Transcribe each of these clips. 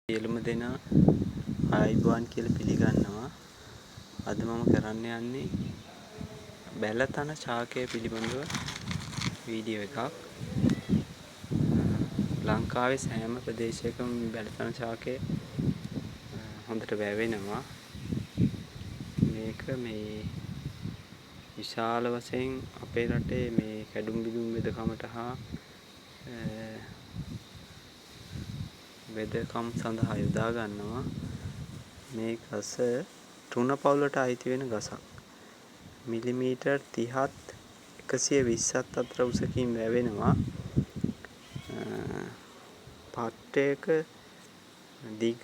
සියලුම දෙනා ආයුබෝවන් කියලා පිළිගන්නවා. අද මම කරන්න යන්නේ බැලතන ශාකය පිළිබඳව වීඩියෝ එකක්. ලංකාවේ සෑම ප්‍රදේශයකම මේ බැලතන ශාකය හොඳට වැවෙනවා. මේක මේ විශාල වශයෙන් අපේ රටේ මේ කැඩුම් බිඳුම් වෙදකමට හා වෙදකම් සඳහා යොදා ගන්නවා. මේ ගස තෘණ පවුලට අයිති වෙන ගසක්. මිලිමීටර් 30ත් 120ත් අතර උසකින් වැවෙනවා. පට්ටයක දිග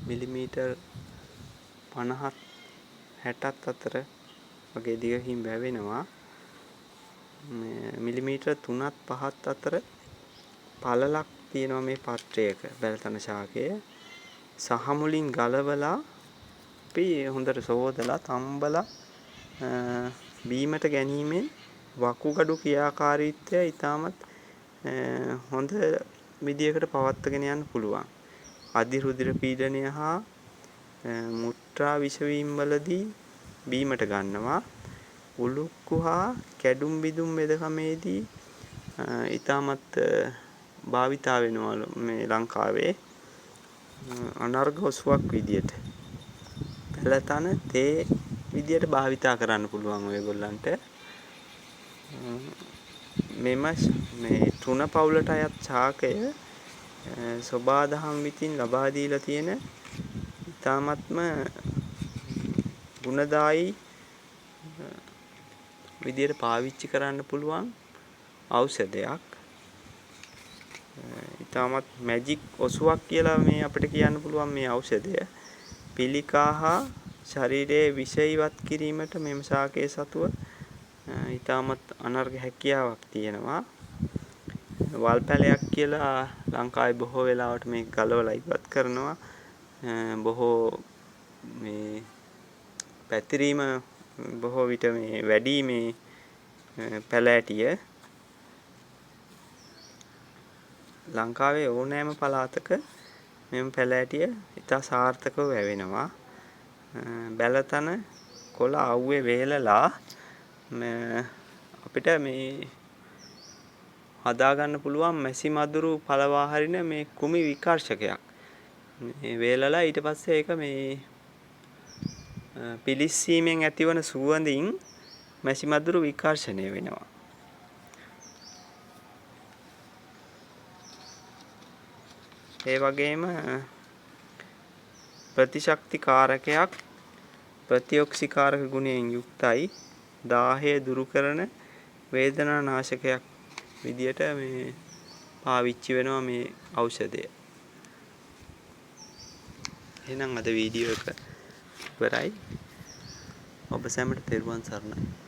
මිලිමීටර් 50ත් 60ත් අතර වගේ දිගකින් වැවෙනවා. මිලිමීටර් 3ත් 5ත් අතර පළලක් තියෙනවා මේ පත්‍රයක බැලතන ශාකය. සහ මුලින් ගලවලා අපි හොඳට සෝදලා තම්බලා බීමට ගැනීමෙන් වකුගඩු ක්‍රියාකාරීත්වය ඉතාමත් හොඳ විදියකට පවත්වාගෙන යන්න පුළුවන්. අධි රුධිර පීඩනය හා මුත්‍රා විෂවීම් වලදී බීමට ගන්නවා. උලුක්කු හා කැඩුම් බිඳුම් වෙදකමේදී ඉතාමත් භාවිතා වෙනවා මේ ලංකාවේ අනර්ග ඔසුවක් විදියට. පැලතන තේ විදියට භාවිතා කරන්න පුළුවන් ඔයගොල්ලන්ට. මෙම මේ තෘණ පවුලට අයත් ශාකය සොබාදහම් විසින් ලබා දීලා තියෙන ඉතාමත්ම ගුණදායි විදියට පාවිච්චි කරන්න පුළුවන් ඖෂධයක්. ඉතාමත් මැජික් ඔසුවක් කියලා මේ අපිට කියන්න පුළුවන් මේ ඖෂධය. පිළිකා හා ශරීරයේ විෂ ඉවත් කිරීමට මෙම ශාකයේ සතුව ඉතාමත් අනර්ග හැකියාවක් තියෙනවා. වල් පැලයක් කියලා ලංකාවේ බොහෝ වෙලාවට මේක ගලවලා ඉවත් කරනවා. බොහෝ මේ පැතිරීම බොහෝ විට මේ වැඩි මේ පැලෑටිය. ලංකාවේ ඕනෑම පළාතක මෙම පැලෑටිය ඉතා සාර්ථකව වැවෙනවා. බැලතන කොළ අව්වේ වේලලා අපිට මේ හදාගන්න පුළුවන් මැසි මදුරු පළවා හරින මේ කුමි විකර්ෂකයක්. මේ වේලලා ඊට පස්සේ ඒක මේ පිලිස්සීමෙන් ඇතිවන සුවඳින් මැසි මදුරු විකර්ෂණය වෙනවා. ඒ වගේම ප්‍රතිශක්තිකාරකයක් ප්‍රතිඔක්සිකාරක ගුණයෙන් යුක්තයි. දාහය දුරු කරන වේදනා නාශකයක් විදියට මේ පාවිච්චි වෙනවා මේ ඖෂධය. එහෙනම් අද වීඩියෝ එක ඉවරයි. ඔබ සැමට තෙරුවන් සරණයි.